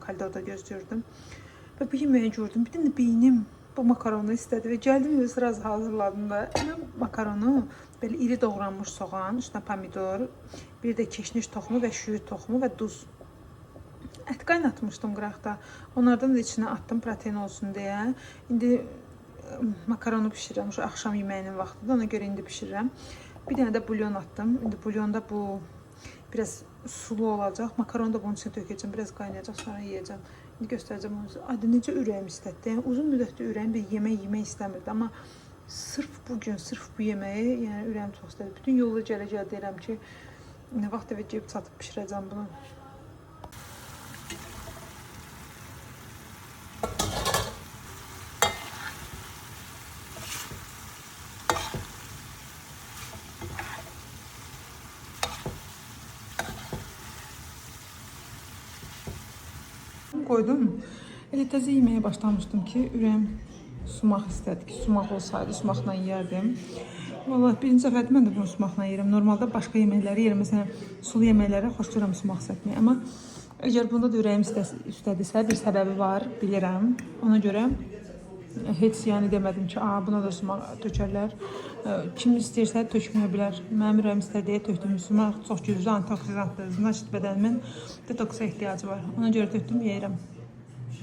Koridorda gözləyirdim. Və bu yeməyi gördüm. Bir dənə beynim bu makaronu istədi və gəldim və sırası hazırladım da. Mən makaronu belə iri doğranmış soğan, üstünə pomidor, bir də keşniş toxumu və şüyüd toxumu və duz. Ət qaynatmışdım qıraqda. Onlardan da içinə atdım protein olsun deyə. İndi makaronu bişirirəm. Şu axşam yeməyinin vaxtıdır. Ona görə indi bişirirəm. Bir dənə də bulyon atdım. İndi bulyonda bu biraz sulu olacaq. Makaronu da bunun içinə tökəcəm. Biraz qaynayacaq, sonra yeyəcəm. İndi göstərəcəm onu sizə. Ay, necə ürəyim istətdi. Yəni uzun müddətdir ürəyim bir yemək yemək istəmirdi, amma sırf bu gün, sırf bu yeməyi, yəni ürəyim çox istədi. Bütün yolda gələ-gələ deyirəm ki, nə vaxt evə gəlib çatıb bişirəcəm bunu. Koydum. Elə təzə yeməyə başlamışdım ki, ürəyim sumaq istədi ki, sumaq olsaydı sumaqla yeyərdim. Vallahi birinci dəfədir mən də bunu sumaqla yeyirəm. Normalda başqa yeməkləri yeyirəm. Məsələn, sulu yeməklərə xoşlayıram sumaq səpməyi. Amma əgər bunda da ürəyim istədisə bir səbəbi var, bilirəm. Ona görə heç yəni demədim ki, a buna da sumaq tökərlər. Kim istəyirsə tökməyə bilər. Mənim ürəyim istədiyə tökdüm. Sumaq çox güclü antioksidantdır. Значит, bədənimin detoksa ehtiyacı var. Ona görə tökdüm, yeyirəm.